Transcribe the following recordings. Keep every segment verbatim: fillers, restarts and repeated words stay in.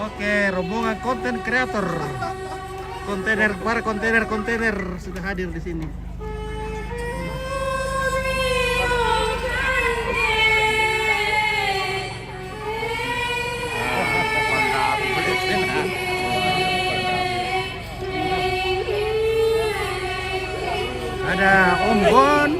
Oke, rombongan konten kreator. Kontainer, para kontainer, kontainer sudah hadir di sini. Ada Om Gon.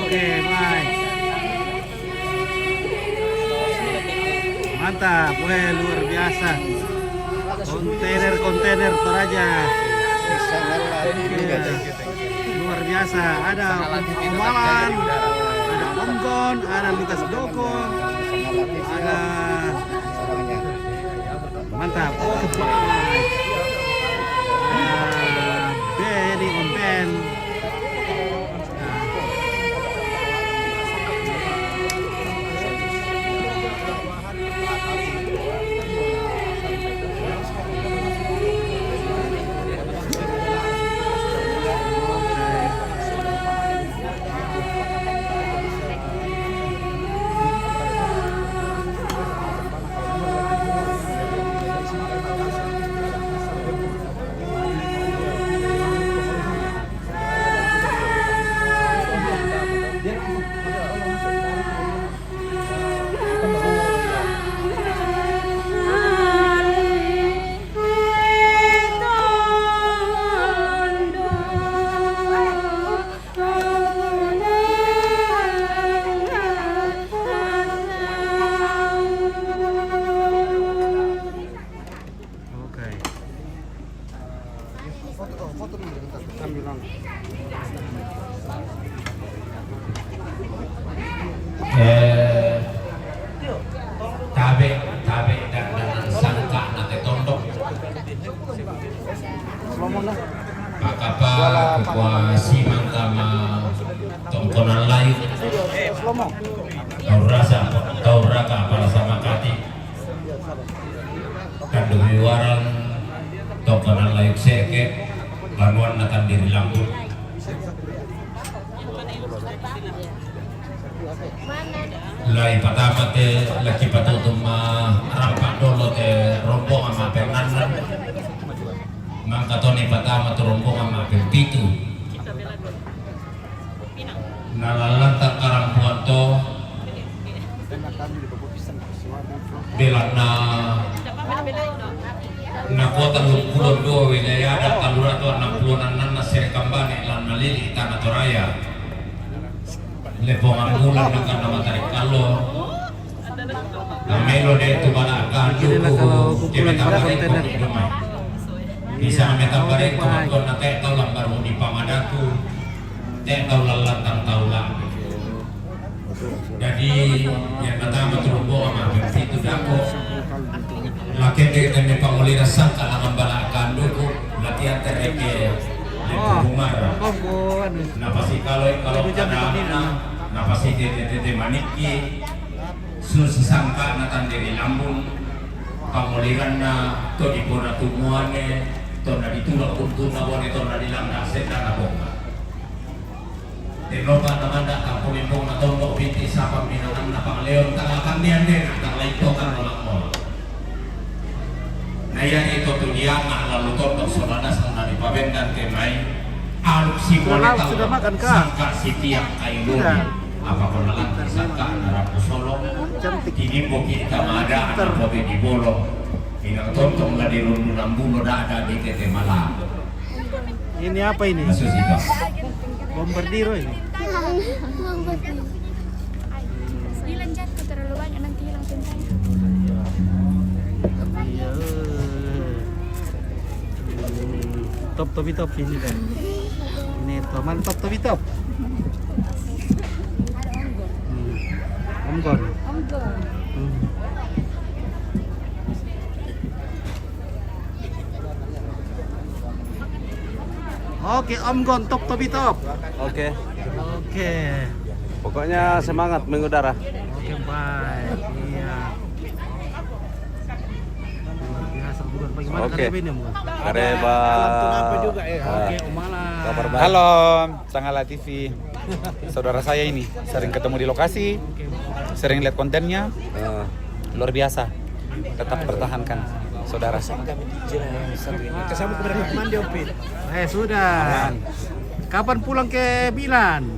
Oke, baik. Mantap, weh, luar biasa. Kontainer-kontainer Toraja. Iya. Luar biasa. Ada Om Malan, ada Om Gon, ada Lukas Doko, ada, mantap. Oke. Ada Benny Om Ben. Oke. Eh, tabe, tabe dan, dan sangka nate tondok. Pakapa kukua simang kama tongkonan layu. Tau rasa, tau raka pada sama kati. Kandu biwaran tongkonan layu seke, banuan na kandiri lampun. Lai patama te laki patutum, ah, rampak dolo te Nalallantang karampuang to, belanna nakota duappulo dua wilayah adat, talluratu annang pulo annanna Serekambane, lanna lili Tana Toraya, Lepongan Bulan, Nakanna Matari Kallo. Namelo de tu bala kanjuku, kumpulan pada konten. Bisa meta bareng, kebetulan na te tau lambaru di pamadaku, te tau lallantang tau la. Jadi, yang pertama terumbo sama itu dako. Lakete tene pangolira sangka langan bala kanjuku, latihan tereke. Oh, Umar. Napasi kalau, kalau ada, napasi tete tete maniki. Susi sangka'na tandiri lambung, panguliranna to dipona tumuane, tonna ditula untunna bone, tonna dilanda sendana bonga. Tenopa namanda kampung limpong na tondok binti sapa minanganna pangleon, tanggal kandian dena, tanggal itu kan mola-mola. Na iyae to tu dianga lalu tondok sola dasang na dipabendan te mai, aluk si sudah boleh mau, tahu, sudah makan, Kak? Sangka sitiang kailuni. Sudah. Apa kau nalang sangka na rapu solo? Cantik. Tinimbo kita mada. Pintar. Anak kopi di bolo. Inang tontong la di rundu nambulo dada di tete malam. Ini apa ini? Masuk sih, Kak. Bombardiro ini. Bilang jatuh terlalu banyak, nanti hilang tempatnya. Iya. Hmm, top, top, top ini kan. Ini top, mantap, top, top. Hmm. Omgon. Hmm. Oke, Om Gon, top, top, top. Oke. Oke. Pokoknya semangat mengudara. Oke, baik. Iya. Luar biasa, Om Gon. Bagaimana, oke, K T P ini, Om Gon? Kareba. Oke, Om Alan. Kabar baik. Halo, Sangala T V. Saudara saya ini sering ketemu di lokasi, sering lihat kontennya. Ah. Luar biasa. Tetap pertahankan, saudara. Kesambung ke mandi, Om Pit. Eh, sudah. Aman. Kapan pulang ke Milan?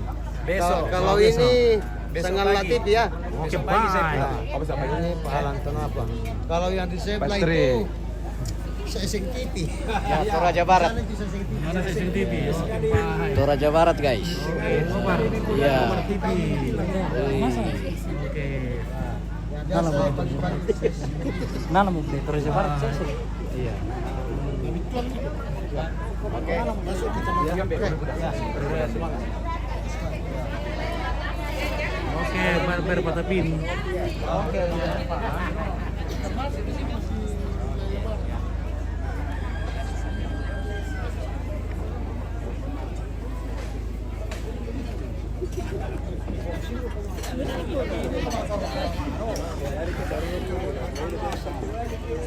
Besok. Kalau ini Sangala T V ya. Oke, besok pagi saya pulang. Ini pahalan kenapa? Kalau yang di sebelah itu Seseng T V. Ya, Toraja Barat. Mana Seseng T V? Toraja Barat, guys. Oke, Toraja Barat. Iya. Toraja T V. Wih. Oke. Nala mo. Nala mo, Toraja Barat, Seseng. Iya. Oke, masuk kita. Oke, bar-, bar patapin. Oke.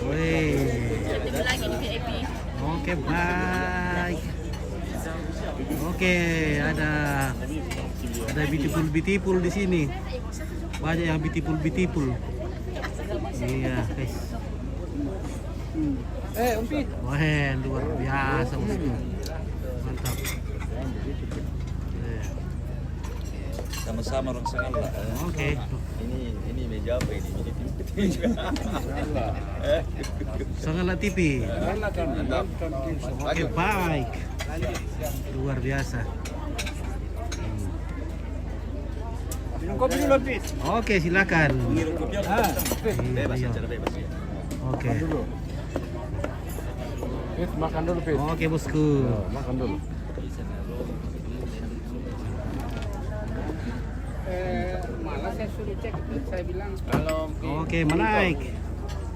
Wih. Oke, baik. Oke, ada, ada beautiful, beautiful di sini. Banyak yang beautiful, beautiful. Iya, guys. Eh, Om Pit. Wah, luar biasa, bosku. Mantap. Iya. Sama-sama orang Sangala, eh. Oke. Ini, ini meja apa ini? Ini tim ketiga. Sangala T V. Mantap. Oke, baik. Luar biasa. Minum kopi dulu, Pit. Oke, silakan. Ah, Pit. Iya, bebas, iya. Acara bebas, ya. Oke. Makan dulu. Pit, makan dulu, Pit. Oke, bosku. Ya, makan dulu. Eh, malah saya suruh cek, saya bilang, kalau oke, menaik.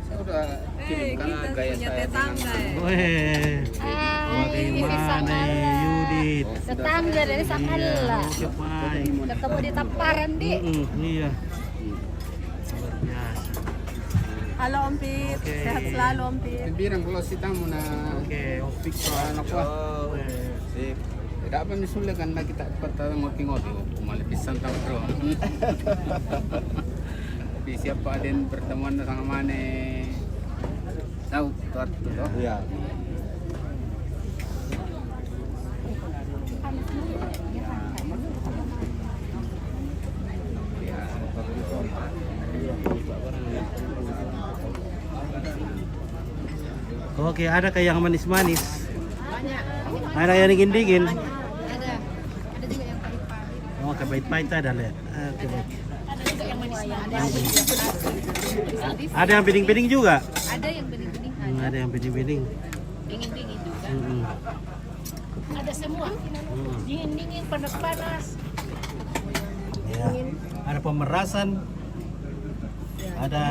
Saya udah kirimkan gaya saya dengan tetangga, ya. Weh, bagaimana, Yudit? Tetangga dari Sangala. Iya, oke, baik. Ketemu di Tamparan, di. Mm-mm, iya. Luar biasa. Halo, Om Pit. Oke. Sehat selalu, Om Pit. Bilang kalau si tamu na. Oke, Om Pit. Anak, wah. Sip. Tidak apa, misalnya kan kita peta ngopi-ngopi, oh, malah pisang tahu, bro. Tapi siapa ada yang pertemuan sama mana? Tahu, tuh, tuh, tuh. Iya. Oke, ada kah yang manis-manis? Banyak. Ada yang dingin-dingin? Ada. Ada juga yang pahit-pahit. Oh, kayak pahit-pahit ada, lihat. Oke, baik. Ada juga yang manis-manis. Ada yang bening-bening juga? Ada yang bening-bening. Hmm, ada yang bening-bening. Dingin-dingin juga. Hmm. Ada semua. Dingin-dingin, panas-panas. Ya. Ada pemerasan. Ada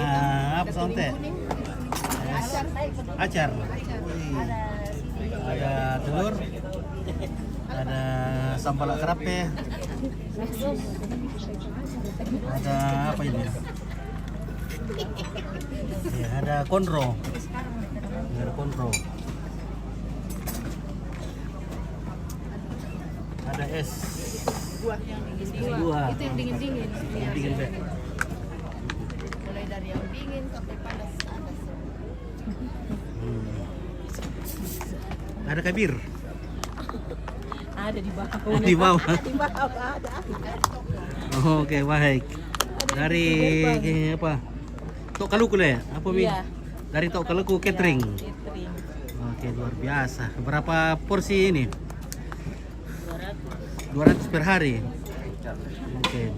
apa, Sante? Kuning. Acar. Acar. Wih. Ada telur. Ada sambal kerape. Ada apa ini? Ya, ada konro. Ada konro. Ada es. Buah yang dingin-dingin. Buah. Itu yang dingin-dingin. Yang dingin, Dek. Mulai dari yang dingin sampai panas, ada semua. Hmm. Ada kabir. Ada di bawah. Di bawah. Di bawah ada. Oke, baik. Dari apa? Tok Kaluku, ya? Apa mi? Iya. Dari Tok Kaluku Catering. Catering. Oke, luar biasa. Berapa porsi ini? Dua ratus per hari. Oke.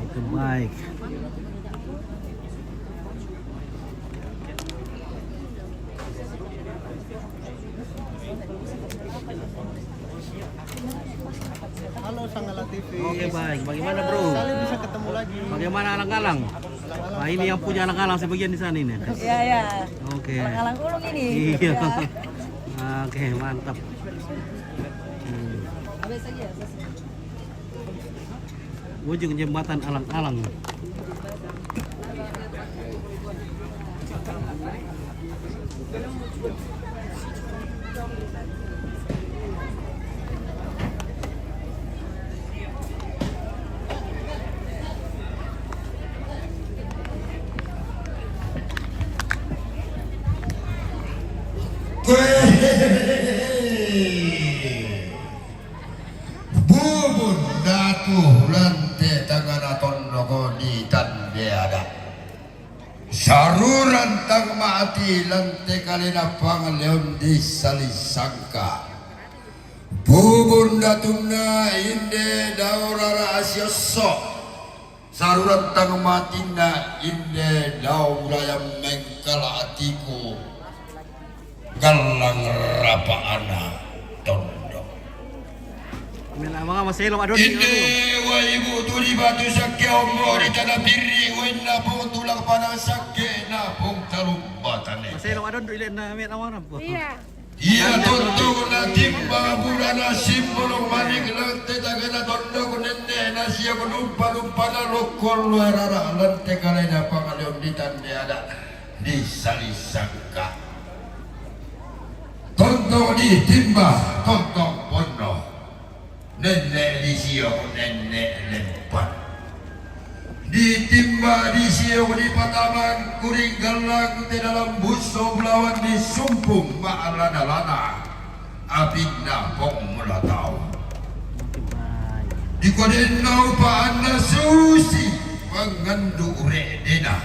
Itu baik. Halo Sanggala T V. Oke, baik. Bagaimana, bro? Kalian bisa ketemu lagi. Bagaimana alang-alang? Nah, ini yang punya alang-alang sebagian di sana ini. Iya, iya. Oke. Alang-alang ulung ini. Iya. Ya. Oke, mantap. Hmm. Ujung jembatan alang-alang. Bubun datu lante tangana tondoko di tande ada. Saruran tang mati lante kalena pangaleon di salisangka. Bubun datunna inde dao rara asiosso. Saruran tang matinna inde dao budaya mengkala atiku. Gallang rapaana tondok. Mela manga maselong adon. Inde waibu tu di batu sakke ombo di tana birri wainna pong tulang pada sakke na pong talumbatane. Maselong adon ile na mela manga po. Iya. Ia tondok na timba budana simbolong manik lante tagana tondok nenne na sia lumpa lumpana lokko lo rara lante kalena pangaleon di tande ada di salisangka. Tondok di timba tondok ponno. Nenne di sio nenne lempan. Di timba di sio di pataman kuring gallang te dalam buso bulawan di sumpung ma'lana-lana. Apinna pong mula tau. Di kodenna upaanna susi pangandu redena.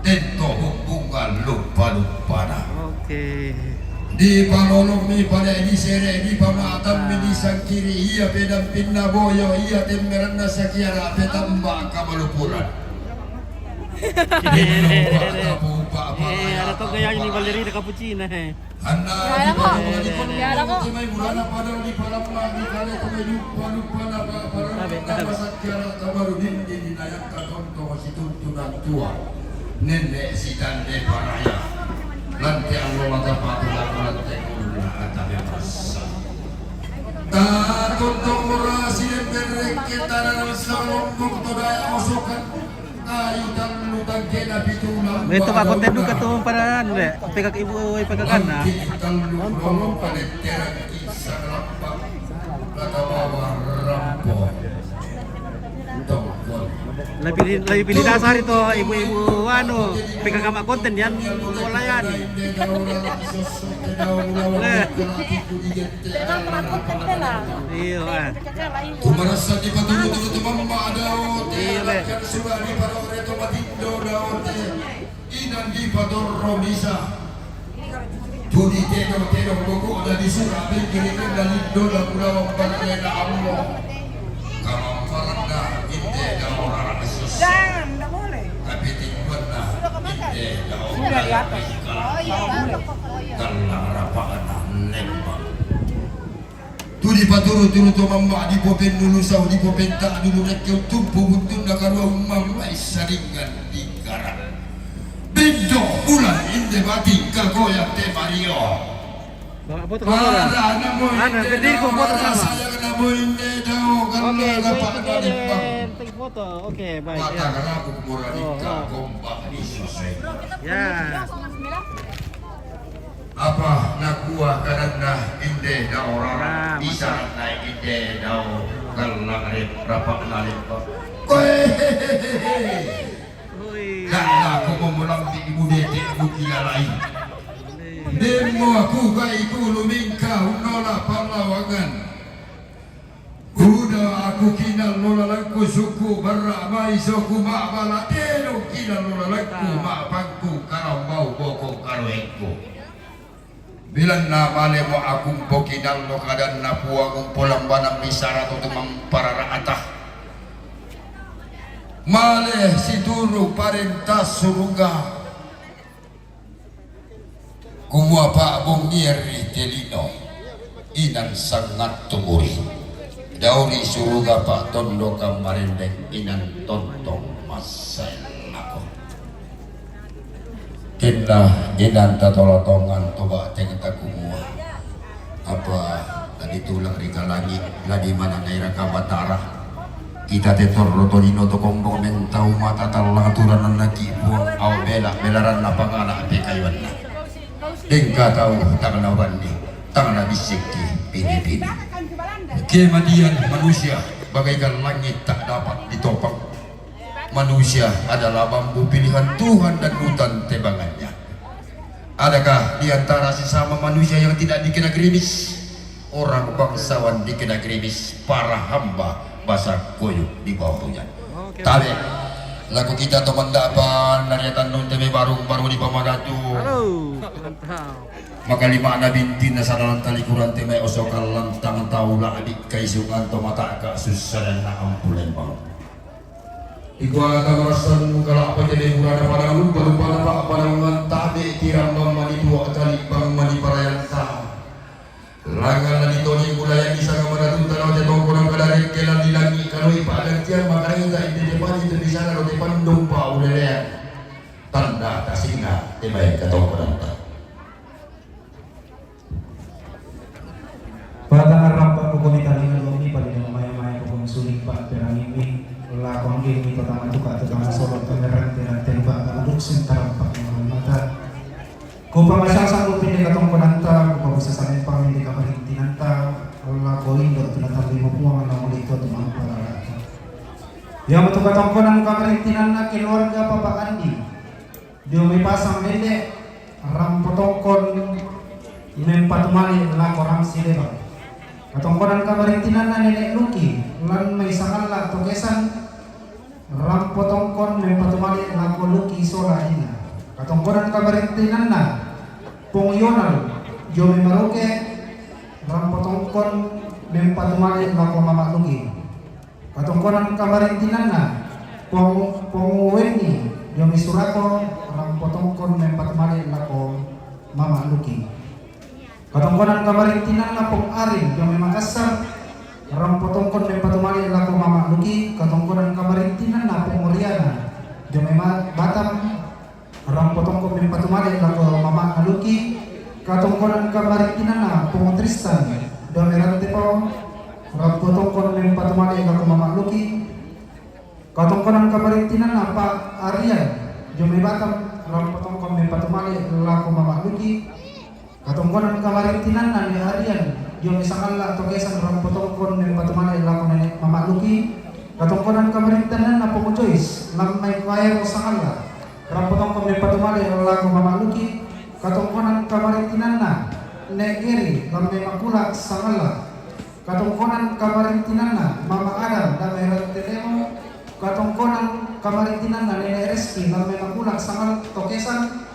Tento humbungan lupa-lupana. Oke. Di palolong mi pada di sere di pamatan mi di sangkiri ia pedampinna boyo ia temmeranna sakiara petamba kamalupuran. Di lupa tapu upa apa Eh, ada to gaya ini balerina cappuccino eh. Anna di pamatan di kono mai mulana pada di palamma di kale to mai lupa-lupana pada di sakiara tabaru dindi di nayakka tonto. Situntunan tua nenne sitande paraya lante allo mata patu lante kuluna atabe massa. Tatuntung murasi dan berreke tanah salombong todaya osokan kayu tallu tangkena pitu lampu. Beto ka konten duka tu pada anu le. P K K ibu P K K na. Tallu lolong pada terang kisah lampu. Kata bawa rampo. Tongkol. Lebih, lebih pilih dasar itu ibu-ibu anu, P K K mak konten yang melayani. Iya, ah. Tumarasa di paturu-turu tumamba dao te. Iya, be. Sudah di patore to matindo dao te. Inan di patorro misa. Tudi tedong-tedong boko da di sura bengkiri da lindo da pulawan parlena Allah. Kamampalanna inde da orang sus. Tapi tinggalna inde da orang. Kalla rapakna lembang. Tu dipaturu-turu to mamma, dipopennulu sau, dipopenta dulu rekke uttumpu buttunna karua ummamma issaringan digarang. Bindo bulan inde bating kagoyang te mario. Bawa foto, foto, Bang. Mana mo inde dao, foto sama. Sayang namo inde dao, karena dapat dari Bang. Take foto. Oke, baik. Mata kerabu murah nikah, gombak di sosai. Ya. Apa nakua kadanna inde da orang, isaranna inde dao, gallang rep-, rapakna leppa. Koe. Ui. Dalla ko momolambi ibu dete ibu kilalai. Demmo aku gai kulu mingka unnola pallawangan. Kuda aku kinallo lalangku suku barra maiso ku ma'bala tedong kinallo lalangku ma'pangku karambau bokong karoengku. Bilanna malemo aku mpokinallo kadanna Puang umpolambanang bisara to tumamparara ata. Male situru parenta suruga. Kumua pa'bongi ri te lino, inan sangat tumuri. Dao ri suruga pa'tondokang marendeng, inan tontong massae lako. Kenna inan tatolo tongan to ba'teng takumua. Apa tadi tulang ri kalangi, la di mana nairaka Batara. Kita te torro tolino to kombong mentau mata tallang turananna ki Puang, au bela-, belaranna pangala pekayuanna. Dengka tau tangna banni, tangna bissikki pini-pini. Kematian manusia bagaikan langit tak dapat ditopang. Manusia adalah bambu pilihan Tuhan dan hutan tebangannya. Adakah di antara sesama manusia yang tidak dikena gerimis? Orang bangsawan dikena gerimis, para hamba basang koyok di bawah hujan. Oke. Tabe. Lako kita to mandapa nariatannong te mai barung baru di pamadatu. Halo, mantap. Maka lima na bintinna sanalan tali kurang te mai osokan lantang tau la'bi kaisungan to mataka sussadanna ampu lembang. Ikua tamarassannu kala'pa tene burana padang lupa-lupana pa'panaungan tabe tirambang mani tua kalibbang mani parayanta. Langan na ditoni mulai bisa kamana tunta na te tongkonan kadare kelan di langi kaloi pa'gantian makareta ide te pani tu bisana ro te pandong pa ulelean. Tanda tasinna te mai katongkonanta. Patanna rampa pokoni talinga dua mi palinga maya-maya pokoni suling pa perangi mi lako angge mi totama tuka totama solo pemerang tenang teluka duduk sentarampa mata. Kupamasang sanggup pinde katongkonanta, kupabusa samempang pinde kaparintinanta, lako indo tunatang lima puang na muli to tumampa lalata. Yang betul katongkonan kaparintinanna keluarga Papa Andi. Dio mai pasang mende rampo tongkon mempatumali lako Ramsi Lebang. Katongkonan kamarintinanna Nenek Luki lan mai sangalla to kesan rampo tongkon mempatumali lako Luki sola adinna. Katongkonan kamarintinanna Pong Yonal dio mai Maroke rampo tongkon mempatumali lako Mama Luki. Katongkonan kamarintinanna Pong-, Ponguwenni dio mai Surako, rampo tongkon mempatumali lako Mama Luki. Katongkonan kamarintinanna Pong Arin dio mai Makassar, rampo tongkon mempatumali lako Mama Luki. Katongkonan kamarintinanna Pong Riana dio mai Ma-, Batam, rampo tongkon mempatumali lako Mama Luki. Katongkonan kamarintinanna Pong Tristan dio mai Rantepao, rampo tongkon mempatumali lako Mama Luki. Katongkonan kamarintinanna Pa Arian dio mai Batam, rampo tongkon mempatumali lako Mama Luki. Katongkonan kamarintinanna Nenek Arian dio mai Sangalla to kesan, rampo tongkon mempatumali lako Nenek Mama Luki. Katongkonan kamarintinanna Pomo Joyce, lammai Kuaero Sangalla, rampo tongkon mempatumale lako Mama Luki. Katongkonan kamarintinanna Ne' Geri, lammai Makula Sangalla. Katongkonan kamarintinanna Mama Adam, lammai Rantelemo. Katongkonan kamarintinanna Nene' Reski, lammai Makula Sangalla Tokesang.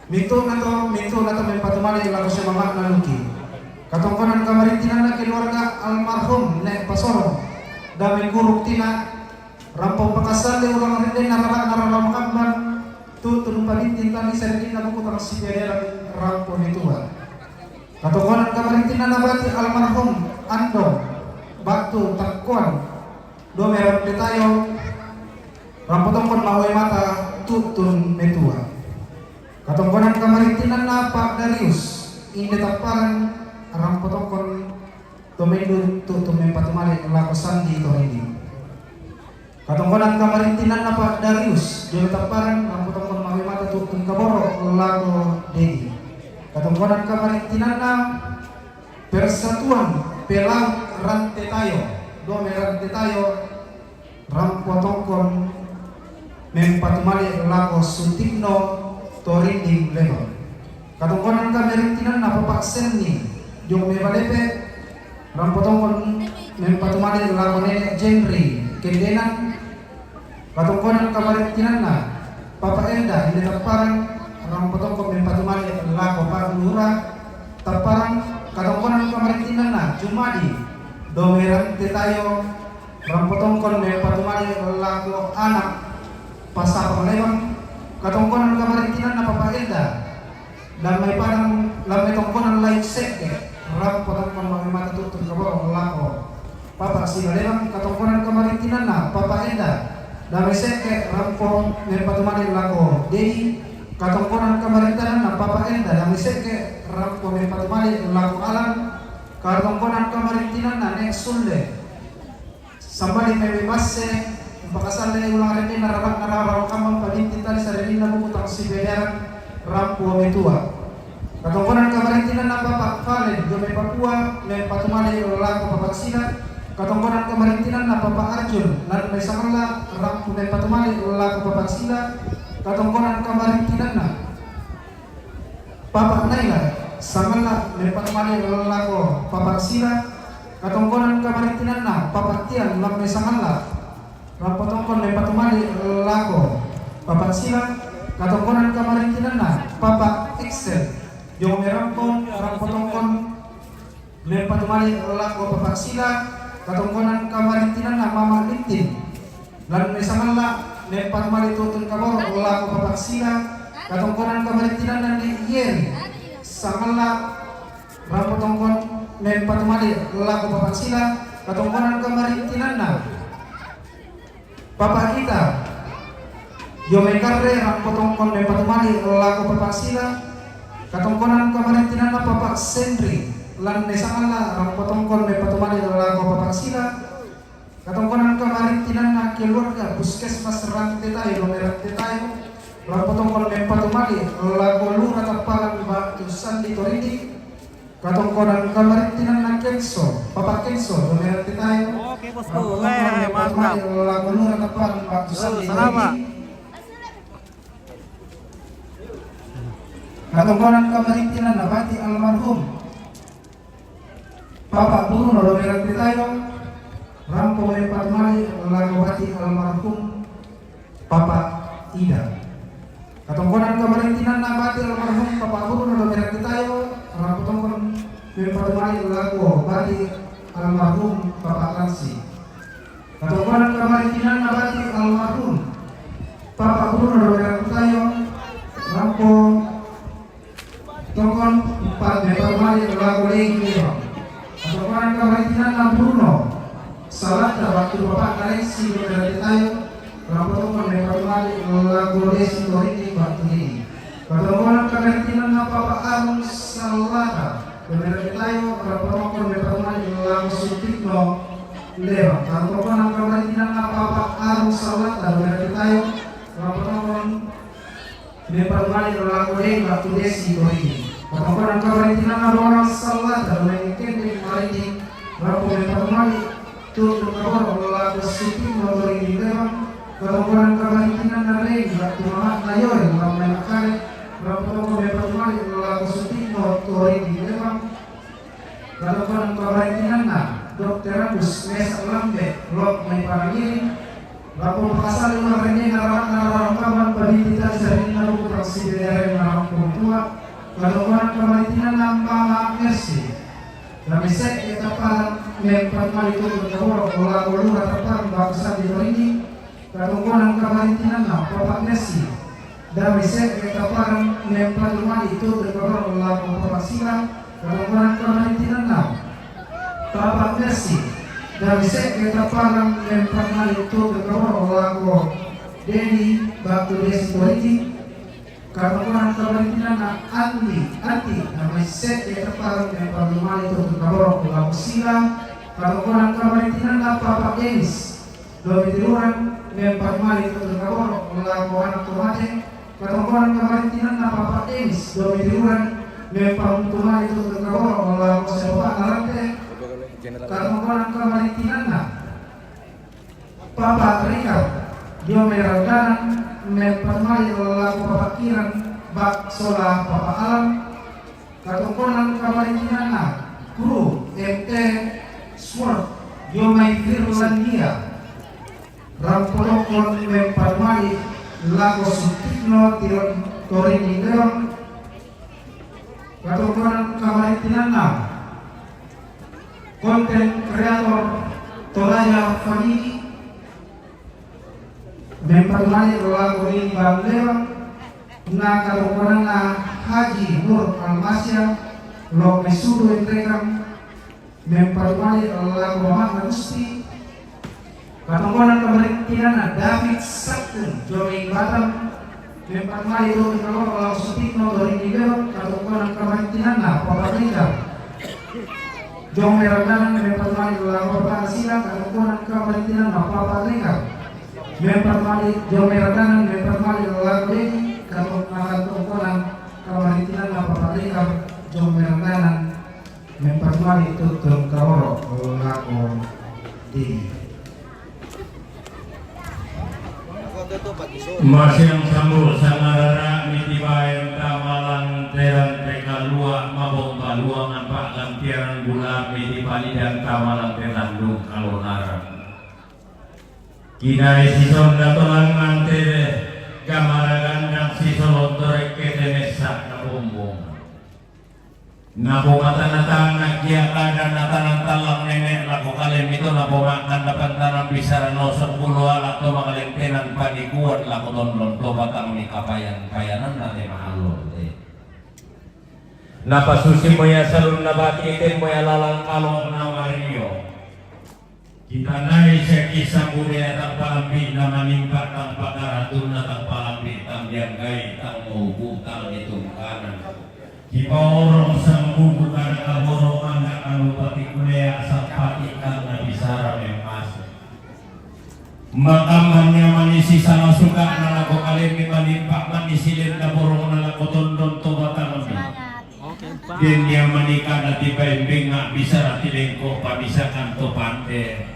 Mintu'na to, mintu'na to mempatumale lako sia mama'na Luki. Katongkonan kamarintinanna keluarga almarhum Ne' Pasoro, dame guru tina, rampo pakasalle ulang rindenna rara'na rara makambang, tu'tun pabintin tali sarinna buku tang sipeleran rampo metua. Katongkonan kamarintinanna bati almarhum Andong, batu Takkoan, dome rante tayo, rampo tongkon mawe mata tu'tun metua. Katongkonan kamarintinanna Pak Darius, inde Tapparan, rampo tongkon to mendu tu'tun mempatumale lako Sandi Toridi. Katongkonan kamarintinanna Pak Darius, jolo Tapparan, rampo tongkon mawe mata tu'tun kaboro lako Dedi. Katongkonan kamarintinanna Persatuan Pelaut Rante Tayo, dome rante tayo, rampo tongkon mempatumale lako Sutikno Torinding Lembang. Katongkonan kamarintinanna Papa Senni, jong me balepe, rampo tongkon mempatumale lako Nene' Jenri Kendenan. Katongkonan kamarintinanna Papa Elda, inde Tapparan, rampo tongkon mempatumale lako Pak Lura Tapparan. Katongkonan kamarintinanna Jumadi, dome rante tayo, rampo tongkon mempatumale lako anak Pasapa Lembang. Katongkonan kamarintinanna Papa Elda, lammai Padang, lammai tongkonan Laik Sekke, rampo tongkon mawe mata tu'tun kaboro lako Papa Sila Lembang. Katongkonan kamarintinanna Papa Elda, dame Sekke, rampo mempatumale lako Dedi. Katongkonan kamarintinanna Papa Elda, dame Sekke, rampo mempatumale lako Alan. Katongkonan kamarintinanna Ne' Sulle, sambali mebe basse, umpakasalle ulang rendenna rara'na rara makambang pabintin tali sarinna buku tang sipeleran rampo metua. Katongkonan kamarintinanna Papa Valen, jome Papua, mempatumale lako Papa Sila. Katongkonan kamarintinanna Papa Arjun, lammai Sangalla, rampo mempatumale lako Papa Sila. Katongkonan kamarintinanna Papa Naila, Sangalla, mempatumale lako Papa Sila. Katongkonan kamarintinanna Papa Tian, lammai Sangalla, rampo tongkon mempatumale lako Papa Sila. Katongkonan kamarintinanna Papa Excel, jong me rampo, rampo tongkon mempatumale lako Papa Sila. Katongkonan kamarintinanna Mama Lintin, lammai Sangalla, mempatumale tu'tun kaboro lako Papa Sila. Katongkonan kamarintinanna Ne' Yeri, Sangalla, rampo tongkon mempatumale lako Papa Sila. Katongkonan kamarintinanna Papa Ita, jome Karre, rampo tongkon mempatumale lako Papa Sila. Katongkonan kamarintinanna Papa Senri, lammai Sangalla, rampo tongkon mempatumale lako Papa Sila. Katongkonan kamarintinanna keluarga Puskesmas Rante Tayo, dome rante tayo, rampo tongkon mempatumale lako Lura Tapparan batu Sandi Torinding. Katongkonan kamarintinanna Kenso, Papa Kenso, dome rante tayo, rampo tongkon mempatumale lako Lura Tapparan batu Sandi Torinding. Katongkonan kamarintinanna bati almarhum Papa Bruno, dome rante tayo, rampo mempatumale lako bati almarhum Papa Ida. Katongkonan kamarintinanna bati almarhum Papa Bruno, dome rante tayo, rampo tongkon mempatumale lako bati almarhum Papa Ransi. Katongkonan kamarintinanna bati almarhum Papa Bruno, dome rante tayo, rampo tongkon mempatumale lako Lei Lembang. Katongkonan kamarintinanna Bruno Salata batu bapakna Lesi, dome rante tayo, rampo tongkon mempatumale lako Lesi Torinding batu Lei. Katongkonan kamarintinanna Papa Arung Salata, dome rante tayo, rampo tongkon mempatumale lako Sutikno Lembang. Katongkonan kamarintinanna Papa Arung Salata, dome rante tayo, rampo tongkon mempatumale lako Lei batu Lesi Torinding. Katongkonan kamarintinanna Ronald Salata, dome Kendeng Torinding, rampo mempatumale tu'tun kaboro lako Sutino Torini Lewang, katongkonan kabarintinanna Reni, Ratu Mamakna Yoel, Ramai Makale, Rampotongo Mempat Mali, Lako Sutino Torini Lewang, katongkonan kabarintinanna Dokter Agus Mesak Lambe, Lok Mai Parangiring, Rapo Pakasali Marrene, Narana Rarangkaman, Pabinti Tali Sarina Buku Praksi Dere Narang Tua, katongkonan kabarintinanna Mama Mercy, Dame se'ge tappalang mempat mali tutu kaboro, lako Lura Tappalang, Batu Sandi Torini, katongkonan kabarintinanna Papa Messi. Dame se'ge tappalang mempat mali tutu kaboro, lako Papa Sila, katongkonan kabarintinanna Papa Messi. Dame se'ge tappalang mempat mali tutu kaboro, lako Dedi, Batu Desi Torini, katongkonan kabarintinanna Andi, Andi, dame se'ge tappalang mempat mali tutu kaboro, lako Sila, katongkonan kabarintinanna Papa Denis, Domi Tiruran, mempat mali tutu kaboro, lako anak tomate, katongkonan kabarintinanna Papa Denis, Domi Tiruran, mempat mali tutu kaboro, lako Sepa Narante, katongkonan kabarintinanna Papa Rikar, dio mai Randanang, mempat mali lako Papa Kiran, bak sola Papa Alam, katongkonan kabarintinanna Kru M T Sword, dio mai Finlandia, Rampotongkon, mempat mali lako Sutikno Tiron Torini Lewang, katongkonan kabarintinanna konten kreator Toraja Family, mempat mali lako Limban Lewang, na katongkonanna Haji Nur Almasya, Lok Mesudu Endrekang, mempat mali lako Mamakna Gusti, katongkonan kabarintinanna David Sakkun, Joming Batam, mempat mali tutu kaboro, lako Sutikno Torini Lewang, katongkonan kabarintinanna Papa Rikar, Jomai Randanang, mempat mali lako Papa Sila, katongkonan kabarintinanna Papa Rikar, mempat mali Jomai Randanang, mempat mali lako Dedi, katong-, katongkonan kabarintinanna Papa Rikar, Jomai Randanang, mempat mali tutu kaboro, lako Dedi. Masiang sambu sangarara mitibaen tamalang terante kalua mabomba luangan pa'gantian bula mitipalidan tamalang tenandung kalonaran. Kinae sisonda tolang mante gamara gandang sisolonto rekke temessa nabombong. Napomatanna-tanna kia kada natanan tallang nene lako kalemi to, napomakkanda pantanang bisara noseng pulo ala to makalentenan panikuan lako tondon to batangmi kapayan-payananna te mahallo te. Napasusi moya salunna bati te moya lalang kalo na mario. Kitandai sia kisah budaya tang palambi'na manimpa tang pakaratunna tang palambi tang dianggai tang maubu tang ditungkanan. Kipaorong sambuku kada kaboro mangga anu pati kulea sampati tang nabisara memmase. Makamman nia mani sisala suka'na lako kalemi manimpa mani silenna borongna lako tondon to batangmi. Den nia mani kada tipaimbenga bisara tilengko pamisakan to pande.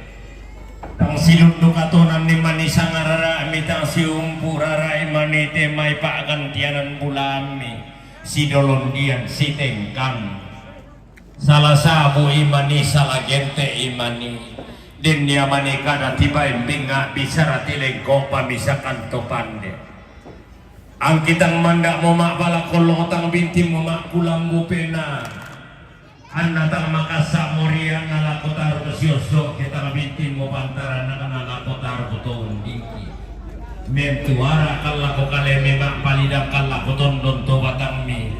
Tang sidunduka tonanni mani sangarara'mi tang siumpu rara'i mani te mai pa'gantianan bulammi sidolondian sitengkan. Sala sabu imani sala gente imani. Den nia mani kada tipaimbenga bisara tilengko pamisakan to pande. Angkitang manda'mo ma'bala kollo tang bintimmo ma'kulambu pena. Anna tang makassa morianna lako taruk siosso ke tang bintimmo pantaranna kana lako taruk to undingki. Mentuara kan lako kalemi ma'palidang kan lako tondon to batangmi.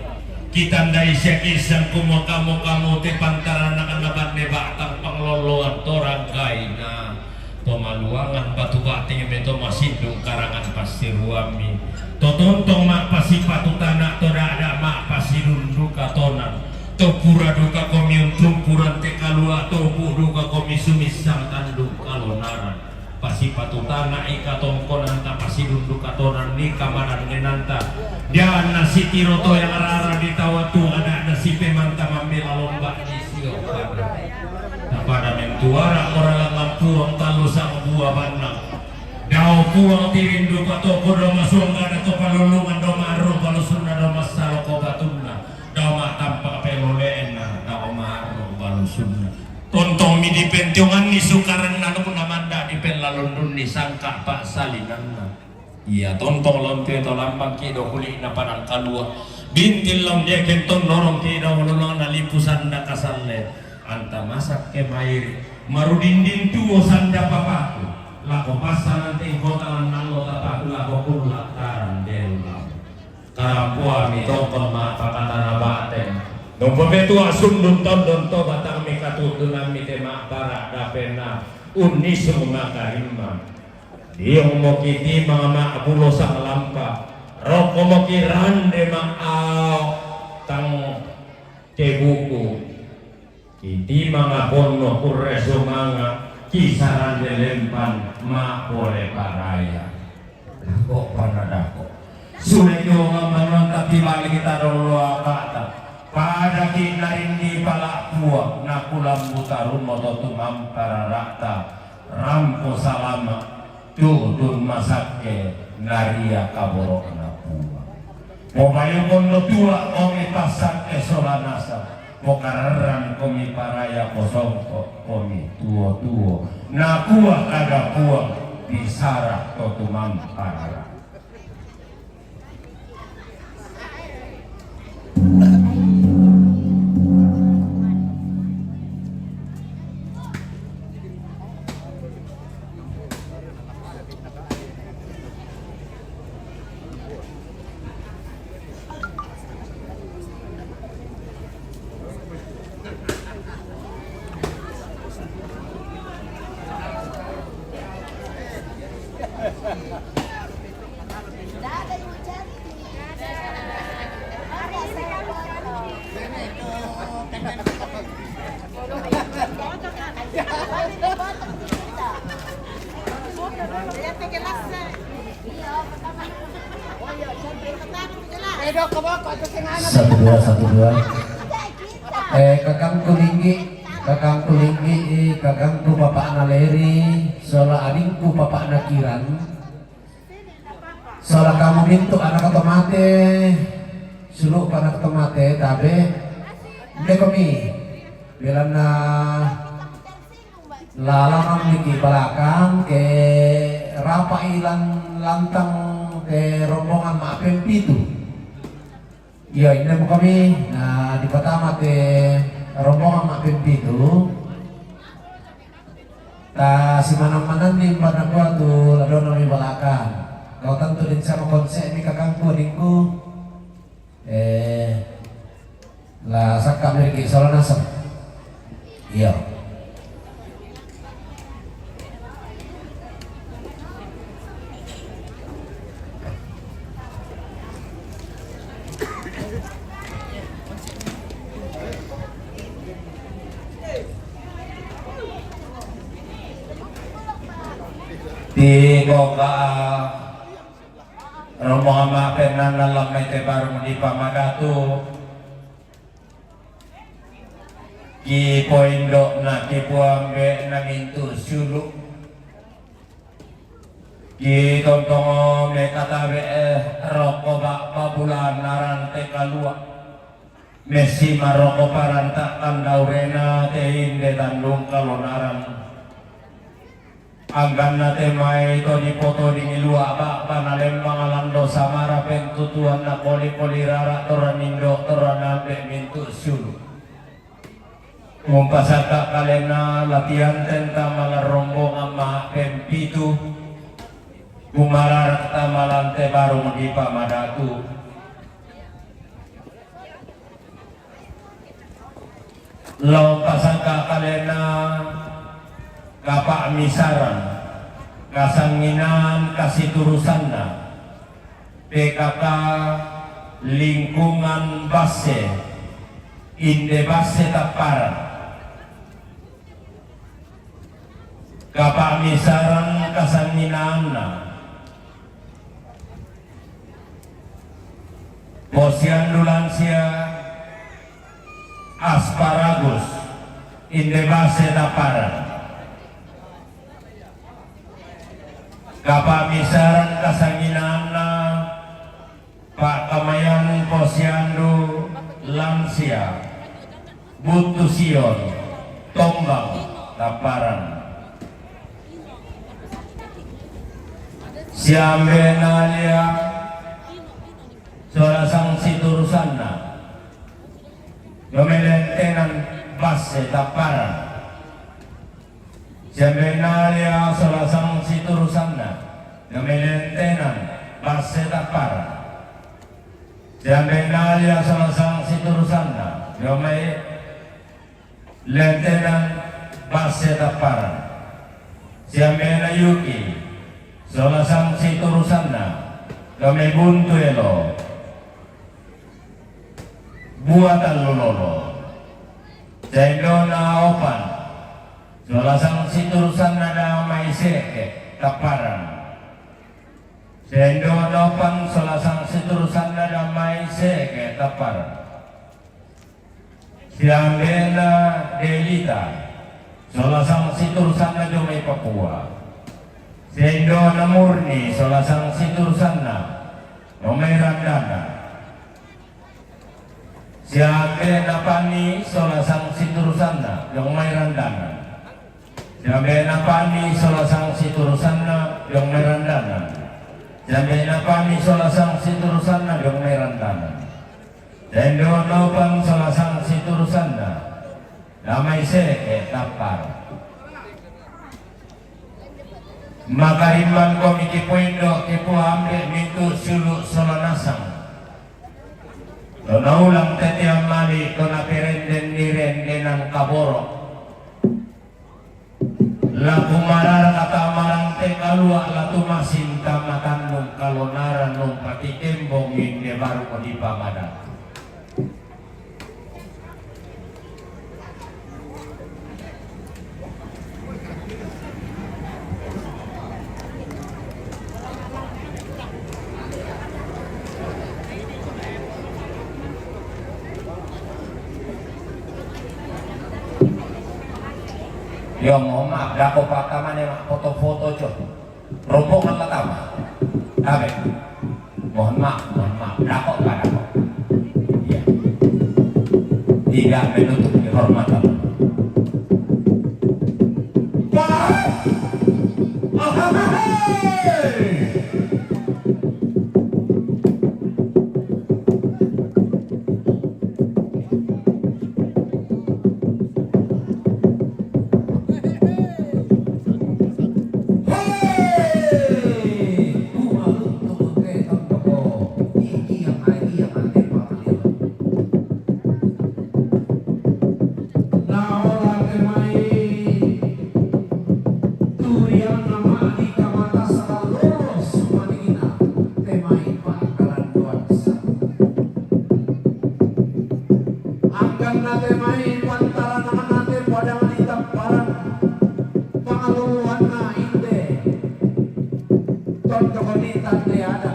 Kitandai sia kissang kumua kamu-kamu te pantaranna kana banne ba'tang panglolloan to rangkaina. To maluangan batu ba'teng me to masindung karangan passiruammi. To tontong ma'pasipatu tana to da'da ma'pasidunduka tonan. To pura duka komi untumpurante kalua to bu duka komi sumissang tandung kalonaran. Pasipatu tana ika tongkonanta pasidunduka tonan ni kamanangenanta. Dianna sitiro to yang rara di tawa tu ada'na sipemanta mammela lomba di sio pada. Tapada men Tuara moralangan puang talu sang bua bannang. Dao puang tirindu patoko do masuang gana to palulungan do maru palusunna do massalo ko batunna. Dao ma tampak peloleenna dao maru palusunna. Tontong mi dipentiongan ni sukaran nanuk namanda di pelalundun ni sangka pasalinanna. Ia tontong lonte to lambang ki do kulik na padang kalua. Bintil laun deken tondorong ki do lolong na lipusan da kasalle. Anta masak ke mairi. Marudindin tuo sanda papaku. Lako passanan tingkota lan nallo tapaku lako kullak taran deru lau. Karampuami tongkon ma pakatana bateng. Nompo petua sundun tondon to batang mi katutunan mi te ma parak dapena. Unnisung makarimma. Diong moki timang ma bulo sang lampa, roko moki rande ma ao tang cebuku. Kitimang aponno kurre sumanga, kisarande lempan ma pole paraya. Dako pana dako. Sule jongang manuan tapi balik kita dolo akata. Pada ki narindi palak puang, nakulambu tarun moto tumampa rarakta. Rampo salama, tutun masakke, naria kaborokna puang. Pobayokon do tuak komi passakke sola nasa, pokararran komi paraya posongko komi tuo-tuo, nakua kada puang, bisara to tumampa rara. Satu dua, satu dua. Eh, kakangku linggi, kakangku linggi, eh, kakangku bapakna Leri, sola adingku bapakna Kiran. Sola kamu mintu anak to mate, sulu anak to mate, tabe. Ndekomi, belanna lalaman miki balakang ke rapa ilang lantang ke rombongan ma pempitu. Iya, inna mukami, nah, dipatama te rombongan ma pempitu. Ta simanang-manang ni mbana kua tu ladona mi balakang. Kau tentu din sama konsep mi kakangku adingku. Eh, la sakka mi riki sola naseng. Iya. Ti kongka rombongan ma pennanna lammai te barung di pamadatu. Ki poindo na ki puambe na mintu sulu. Ki tontongo me katabe eh roko ba pabulan naran te kalua. Messi maroko paranta kandaurena te inde tandung kalonaran. Angganna te mai to dipoto di milua ba'bana lembang lando samara pentutuanna koli-koli rara torra nindo torra nambe mintu sulu. Mumpasakka kalena latihan tenta mala rombongan ma pempitu. Kumararak tamalante barung di pamadatu. Lao pasangka kalena kapa'misaran, kasanginaan, kasiturusanna, P K K lingkungan Basse, inde Basse Tappara. Kapa'misaran kasanginaanna. Posiandu lansia asparagus, inde Basse Tappara. Kapamisaran kasanginanna, pa'kamayan posiandu lansia, Buttu Sion, Tombang, Tapparan. Siambe Nalia, sola sang siturusanna, Domelentenan, Basse, Tapparan. Siambe Nalia sola sang siturusanna, Domelentenan, Basse, Tapparan. Siambe Nalia sola sang siturusanna, Domelentenan, Basse, Tapparan. Siambe Nayuki sola sang siturusanna, Domebuntu, Elo, Bua Tallulolo. Siaindona Opan sola sang siturusanna, Damai Seke, Tapparan. Siaindona Opan sola sang siturusanna, Damai Seke, Tapparan. Siambena Delita sola sang siturusanna, Domai Papua. Siaindona Murni sola sang siturusanna, Domai Randana. Siambena Pani sola sang siturusanna, Domai Randana. Siambena Pani sola sang siturusanna, Domai Randana. Siambena Pani sola sang siturusanna, Domai Randana. Siaindona Opan sola sang siturusanna, Damai Seke, Tapparan. Makarimman komi kipoindo, kipoambe mintu siulu' sola nasang. To naulang tetiang mali, to naperenden ni rendenan kaboro'. La kumarara kata marante kalua', la tumasin tama tannung kalonaran, umpati kembong inde baru dipamada. Yo, mohon maaf, dako patamane ma' foto-foto, co. Rombongan la tama. Tabe. Mohon maaf, mohon maaf. Dako, Pak, dako. Iya. Tidak menutup kehormatan. Pak. Ahahaha. Naola te mai turianna ma'dika mata salololo sumanina te mai pa'kalandoansa. Angkanna te mai pantaranna te padang di Tapparan, pangaloloanna inde tondok di Tande Ada,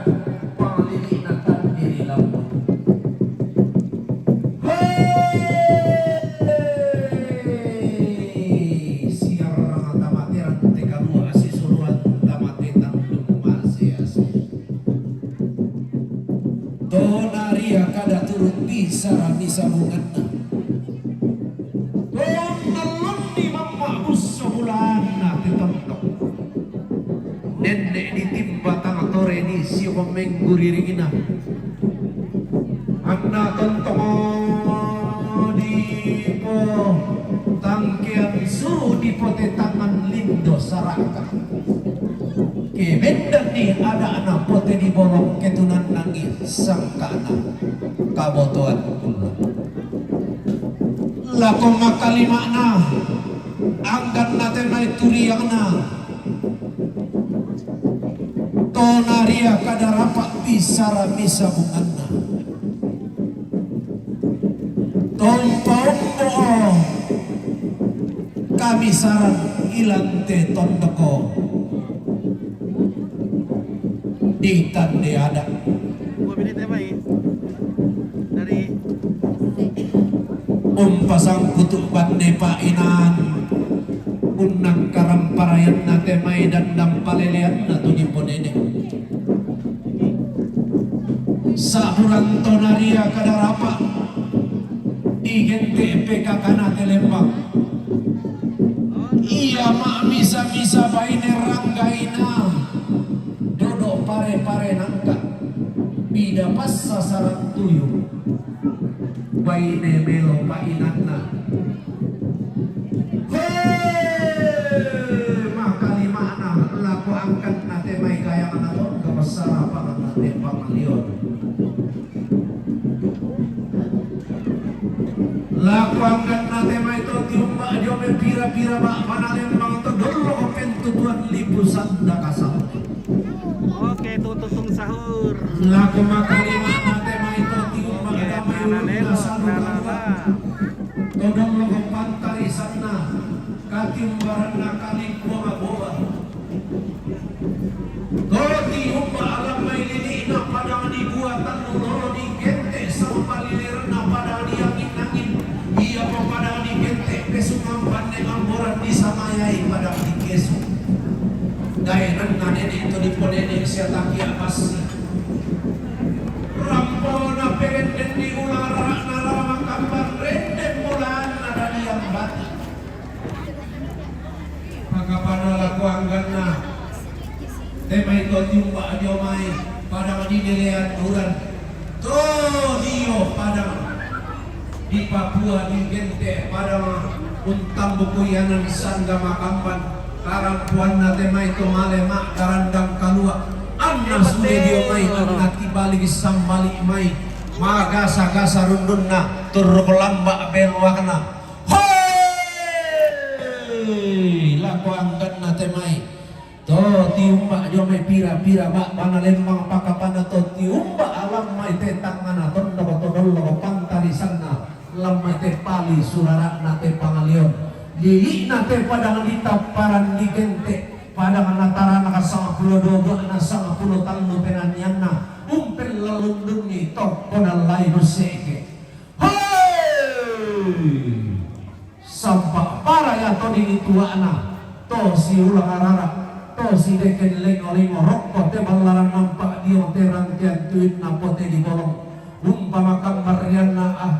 panglili'na Tande ri Lampung. Hei, siarrang tamate rante kalua', sisuruan tamate tandung ma'ase-ase. Tona ria kada turu' bisara misabunganna. Tonna lonni mamma'busso bulanna te tondok. Nenne' ditimba tang tore disio pemmengguriringina. Anna tontongo dipo tangkean suru dipote tangan lindo saraka. Ke bendanni ada'na pote dibolong ketunannangi sangka'na kabotoan kullu. Lako makalima'na angganna te mai turiangna. Tona ria kada rapa' bisara misabunganna. Tompa ombo kamisaran ilante tondoko di Tande Ada. Umpasangkutu' banne pa'inan, Unnang karamparayanna te mai dandang paleleanna tu diponene. Sahuran to naria kadarapa digente P K K na te lembang. Ia ma'misa-misa baine ranggaina dodo pare-pare nangka bida passa sarang tuyu. Baine melo painanna. He, makalimana lako angkatna te mai gayangna to, kapasara panganna te pangalion. Lako angkatna te mai to tiumba dio me pira-pira ba panalembang to dollo pentutuan lipu sanda kasal. Oke, tututung sahur. Lako makalimana te mai to tiumba damai ulunna sanu kalua. Todong loko pantarisanna katiumbaranna kalipuanga boba. To tiumba alam mai lili'na padang di bua tannu loro di gente sampalilirna padang di angin-angin. Ia mo padang di gente pesungan panne amboran di samayai padang di kesu. Daenanna nene to diponene sia takia passi. Rampona perenden di ularana rama kambar renden mulaanna dadiang bati. Pakapana lako angganna. Te mai to tiumba dio mai padang di lelean uran. To dio padang di Papua di gente padang untambuku ianan sanda makamban. Karampuanna te mai to male ma karandang kalua. Anna sude dio mai anna tibali sambali mai. Magasa-gasa rundunna turuk lamba beluakna. Hei, lako angganna te mai. To tiumba dio mai pira-pira ba bana lembang pakapana to tiumba alam mai te tangana tondoko to dolloko pantarisanna lam mai te pali surarana te pangalion. Lili'na te padang di tapparan di gente padang na tarana ka sangpulo dobo na sangpulo tallu penanianna umpella lundunni tokko nallai nusseke. Hei! Sampa para ia to dini tua'na, to siulang arara, to sideken lengo-lengo rokko te ballaran nampa dio te rangkean tuinna pote di bolong. Umpama kambarrianna ah,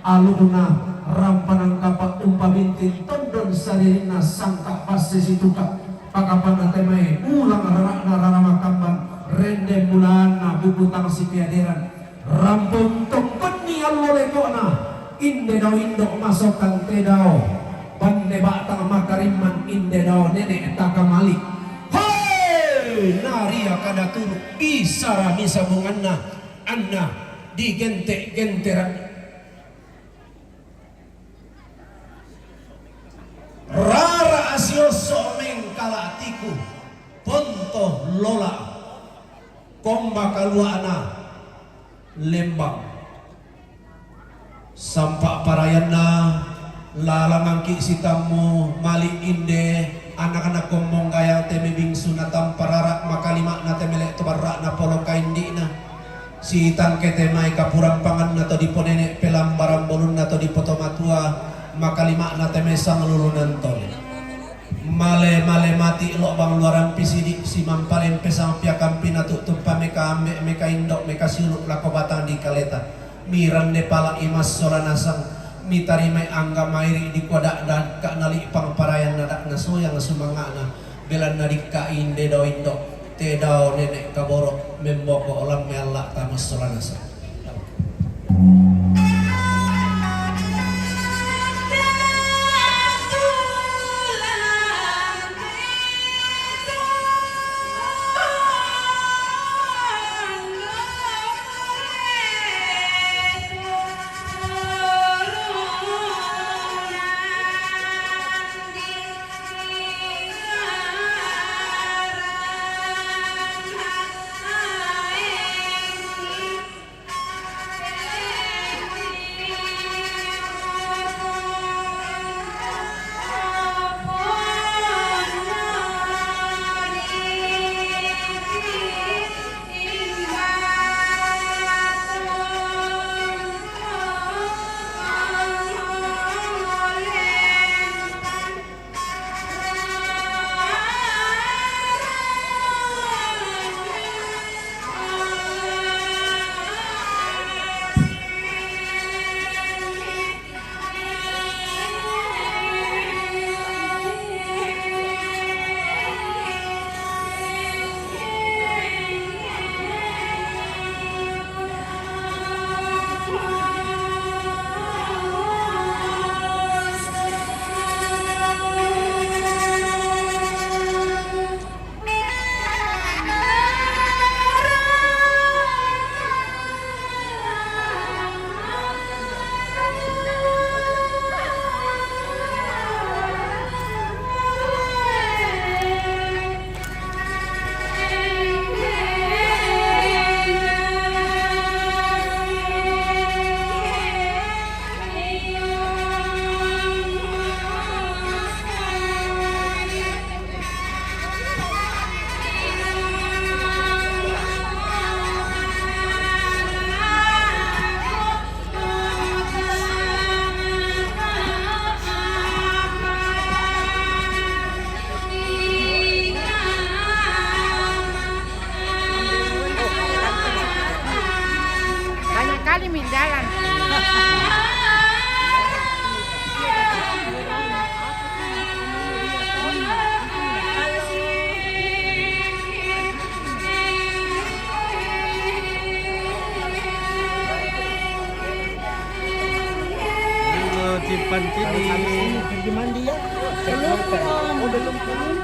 alukna rampanan kapa umpa bintin tondon saririnna sangka basse situka. Pakapanna te mai ulang rara'na rara makamban rende mulaanna buku tang sipiaderan. Rampung tokkonni allo leko'na, inde dao indo masokkan te dao, bande ba'tang makarimman inde dao nene' takamali'. Hei! Naria kada turu' bisara misa bunganna, anna digente-gentera. Rara asiosso mengkala tiku, ponto lola, komba kalua'na lembang. Sampa parayanna, lalangangki sitammu mali' inde, anak-anak kombong gayang te mebingsu natampa rara, makalima'na te mele' to barra'na polo kaindi'na. Sitangke te mai kapurang panganna to diponene' pelambarang bolunna to dipotomatua, makalima'na te mai sanglulunan tole. Male-male mati lo'bang luarampi sidi', simampalempe sampiakampi natu'tuppa meka ambe', meka indo', meka siulu' lako batang di kaleta. Mirande pala'i massola nasang, mitarimai angga mairi' dikua da'dakka nali'pang parayanna da'na soyang sumanga'na. Belanna dikka inde dao indo', te dao nene' kaboro', memboko lamme alla'ta massola nasang. Halo, Cimpan Cini. Pergi mandi ya? Belum, belum. Oh, belum, belum.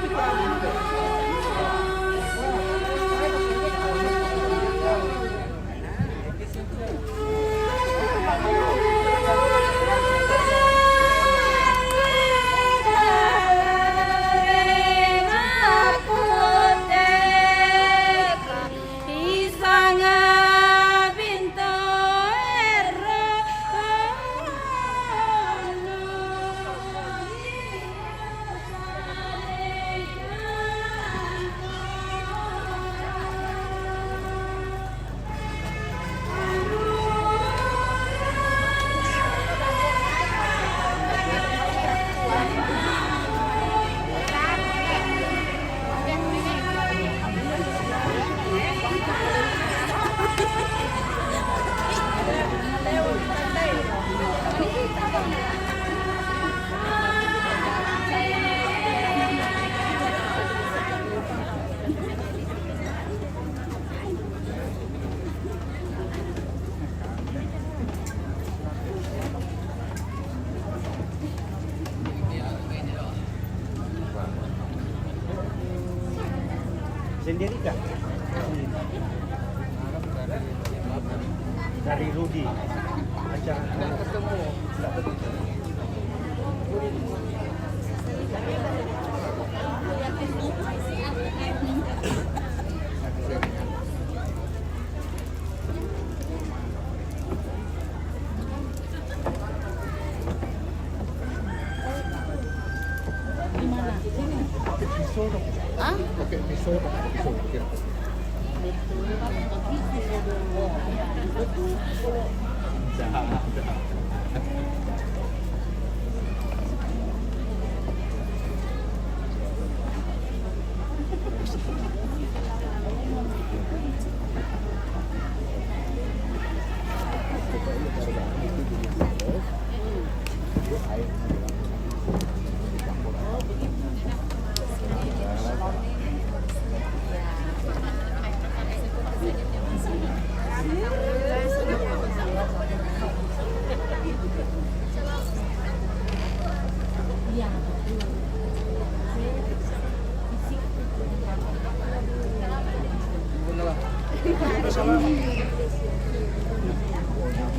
Sendiri kah? Dari Rudi. Acara. Nggak ketemu. Nggak ketemu. Hah?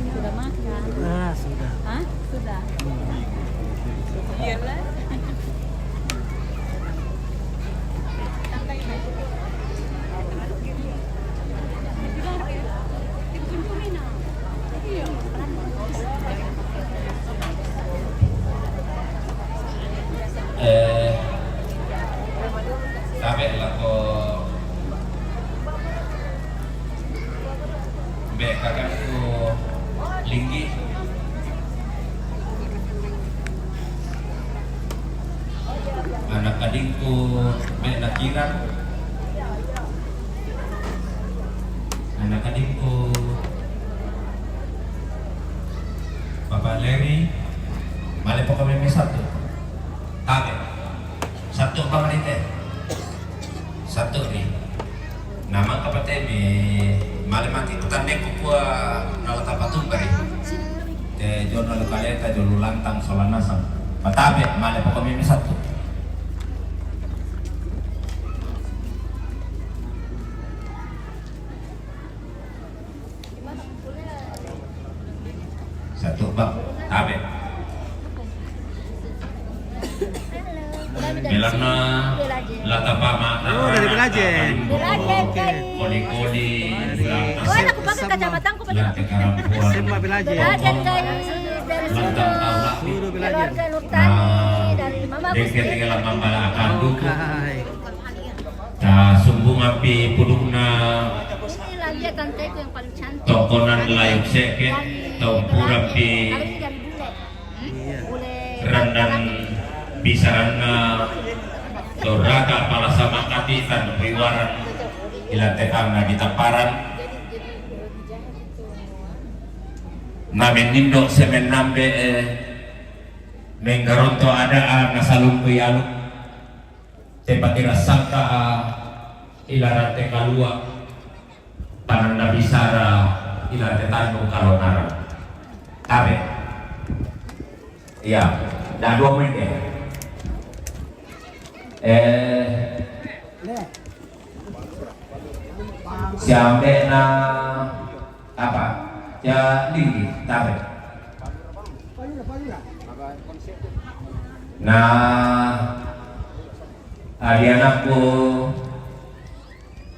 Sudah makan? Ah, sudah. Hah? Sudah. Iya lah. Eh, tabe' lako mbe' kakangku Linggi, ana' adingku mbe' Nakirang, ana' adingku Bapak Leri, male poko' meme satu. Tabe'. Satu bang rite. Satu ri. Nama kapatemi male mati kutandekku kua nala tapatumbari. Te jono lukaleta jolu lantang solanasang. Patabe' male poko' meme satu. Satu bang, tabe'. Belanna lata pama. Oh, dari Belajen. Oke. Koli-koli. Oh, aku pakai kacamataku, Pak. Semua Belajen. Belajen, guys. Dari Sudo. Sudo Belajen. Keluarga Nurtani, dari mama. Dengke tinggal mama akan dukung. Oke. Ta sumbungampi pudukna. Ini lagi ya, tanteku yang paling cantik. Tongkonan layuk seke, tompurampi. Kalau ini dari bule. Iya. Bule randan bisaranna, to raka pala samakati tan piwaran, ilantekanna di tamparan. Jadi, jadi lebih jahat itu. Na mennindo' se mennambe', eh, menggaronto' ada', ah, nasalungkui aluk. Te pakirasangka, ah, ilarante kalua', pananna bisara ilarante tannu kalonara. Tabe'. Iya, da' dua mende. Eh, siambe'na apa? Ya, linggi, tabe'. Nah, adi anakku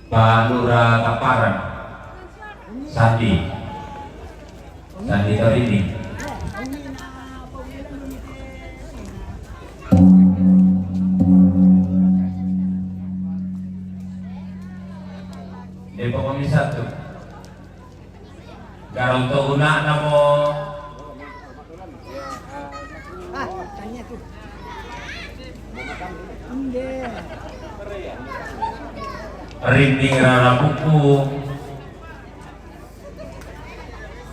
Pak Lurah Kaparan, Sandi. Sandi Torini. Depok Komisi satu. Garong to una'na mo. Rinding rara buku,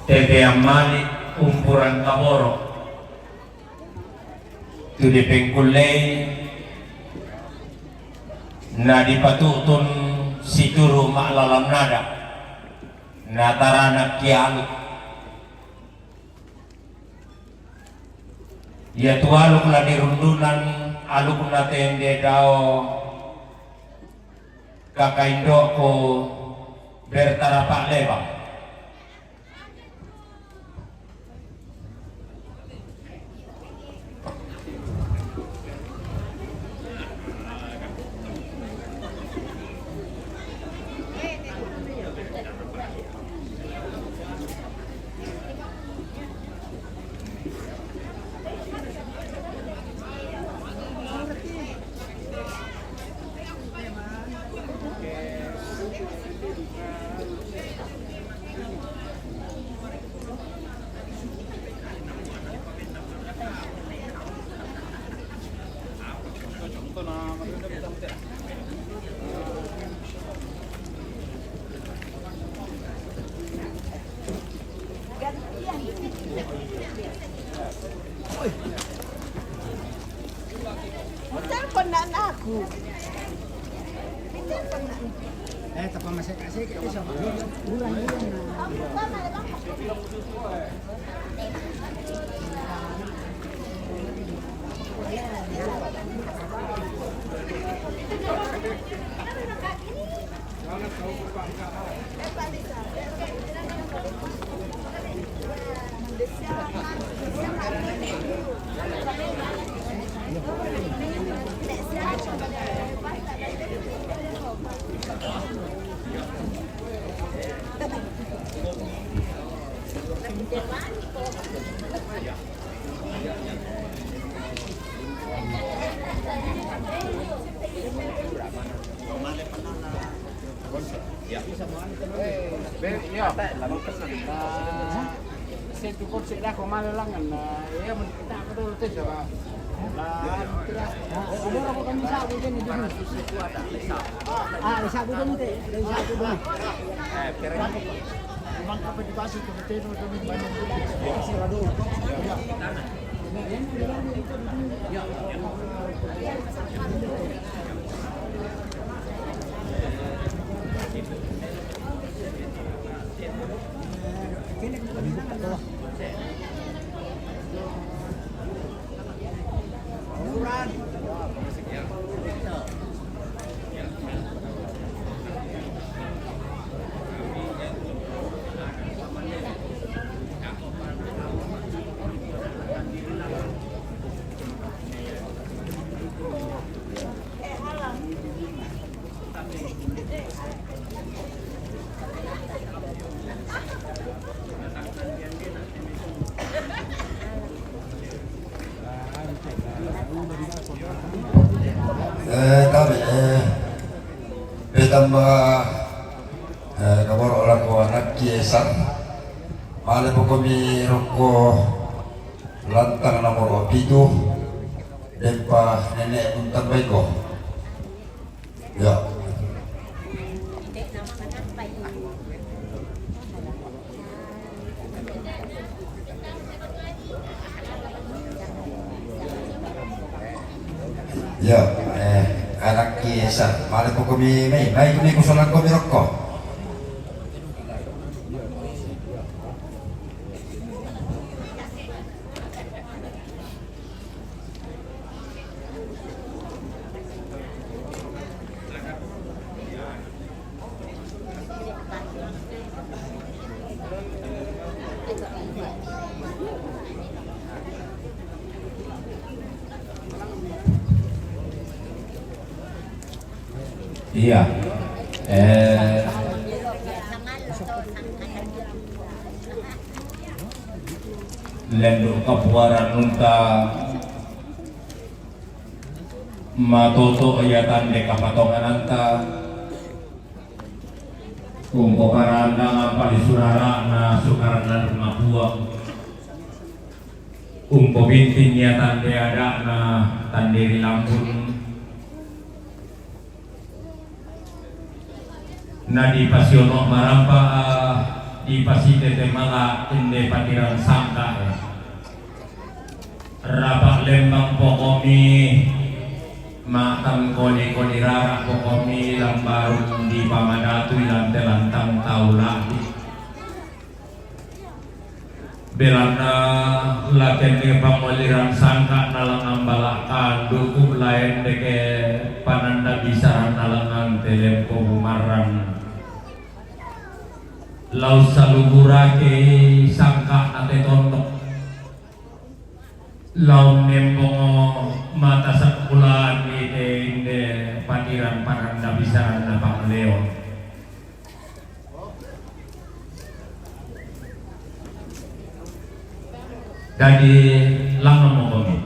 teteang mali' umpurang kaboro'. Tu dipengkullei, na dipatu'tun situru' ma'lalan nada', na taranak kialu'. Iatu aluk la dirundunan alukna tende dao, kakaindo'ku bertarapa' lebang. Telepon anakku. Eh, tapa masih kasih kita sama. Sento forse da comare la nganna, e io mi sta per te, va. La, ah, le sa buono te, le sa buono. Eh, per manca per di base che te non mi. Eh, tabe', eh, petamba, eh, kaboro' lako anakki Esar. Male pokomi rokko lantang nomoro pitu, dempa nene' untambaiko. Ya. Yo, eh, anak ki Esa, male poko mi mai, mai kumi kusolan komi rokko. Iya. Eh, lendu' kapuaran unta matoto' iya tande kapatongananta. Umpoparandangan palisurara'na sukaranna Puang. Umpobinting iya tande ada'na tande ri lambun. Na dipasiono' marampa, dipasitete mala inde patirang sangka. Rapa' lembang pokomi, ma'tan koli-koli rara' pokomi, lambarung dipamadatu ilante lantang tau la'bi. Belanna la tenne pangolliran sangka' nalang ambala' kanduku, la endeke pananda bisaranna langante lempo bumarran. La ussaluburakei sangka'na te tondok. La unnembongo mata sekkulani te inde patirang pananda bisaranna pangleon. Dadi langammokomi.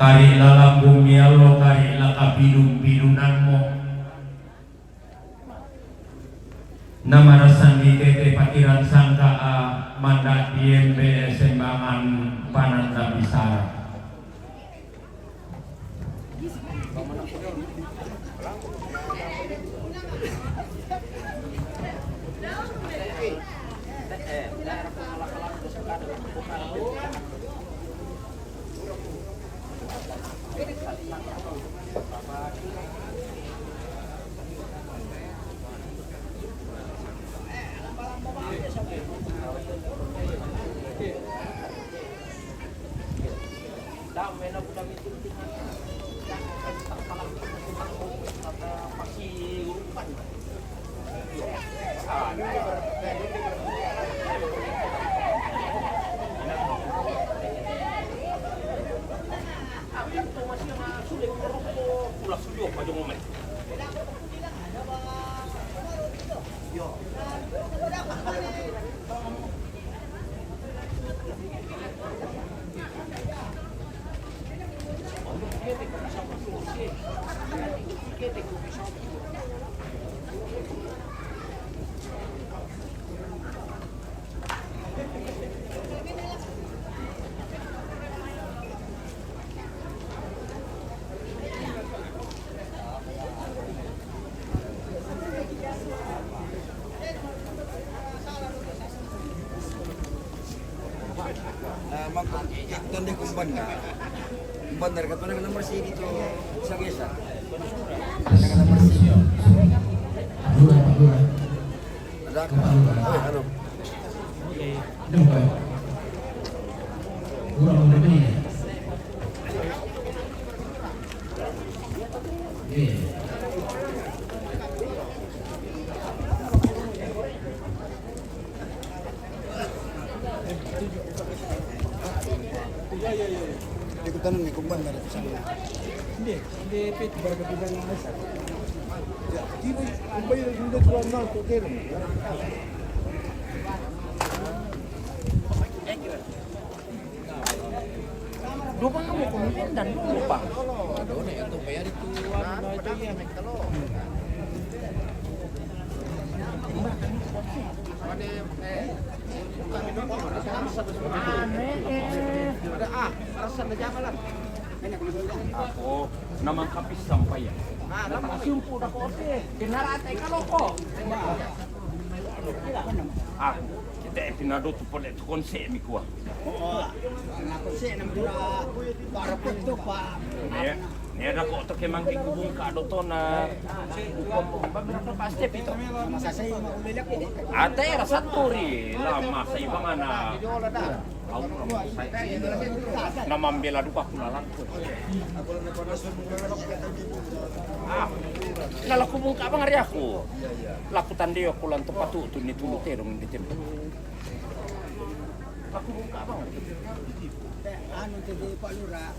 Kari' la lambummi allo, kari' la kapidung-pidunammo. Namarassanni tete patirang sangka'a manda'di embe' sembangan pananda bisara. Nah, mangko tende kumbanna. Kumbanna ka tona nomor sidi to sagesa. Nomor sidi. Dua, dua. Ada apa? Oh, anu. Oke. Ini bukan. Kurang lebih. Oke. Ikutan ni kumban dari sana. Hindi, hindi, Pete, baru kita nasa. Ya, hindi, hindi, hindi, hindi, hindi, hindi, hindi, hindi, Dopa kamu komitmen dan lupa. Aduh, nih, itu bayar itu, anu, itu iya. Aneh, eh. Ada, ah, alasan aja malah. Ako, naman kapis sampay ya. Ah, naman. Simple na ko, eh. Kinarate ka, loko. Ah, kita pinadutu pole tu konsep mi kua. Oh, na konsep na mura para foto pa. Ne, ne ada ko to ke mangke kubung ka do to na. Pasti pito. Masa saya mau beli aku. Ate era saturi la masa ibangana. Na mambela duka kula langku. Ah, na laku bungka bang ari aku. Laku tandeo aku lan tempat tu, tu ni tulu terong di tempat. Laku bungka bang. Anu tadi Pak Lurah.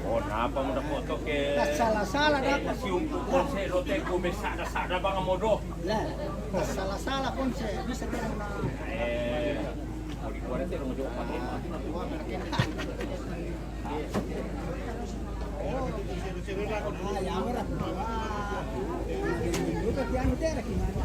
Oh, napa mo dapat to ke? Salah-salah dapat. Siung ko se lo te ko me sada-sada bang modo. Lah, salah-salah kon se bisa kena. Eh, ko di kuare te mo jo pake. Ah, ya ora. Buka tiang te ra kimana?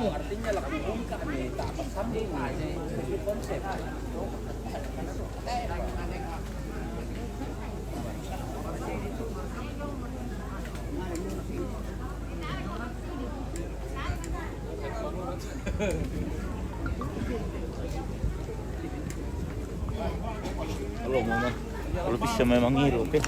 Artinya laku bungka ni tak pasang ni konsep. Kalau mau mah, kalau bisa memang ngiru, oke.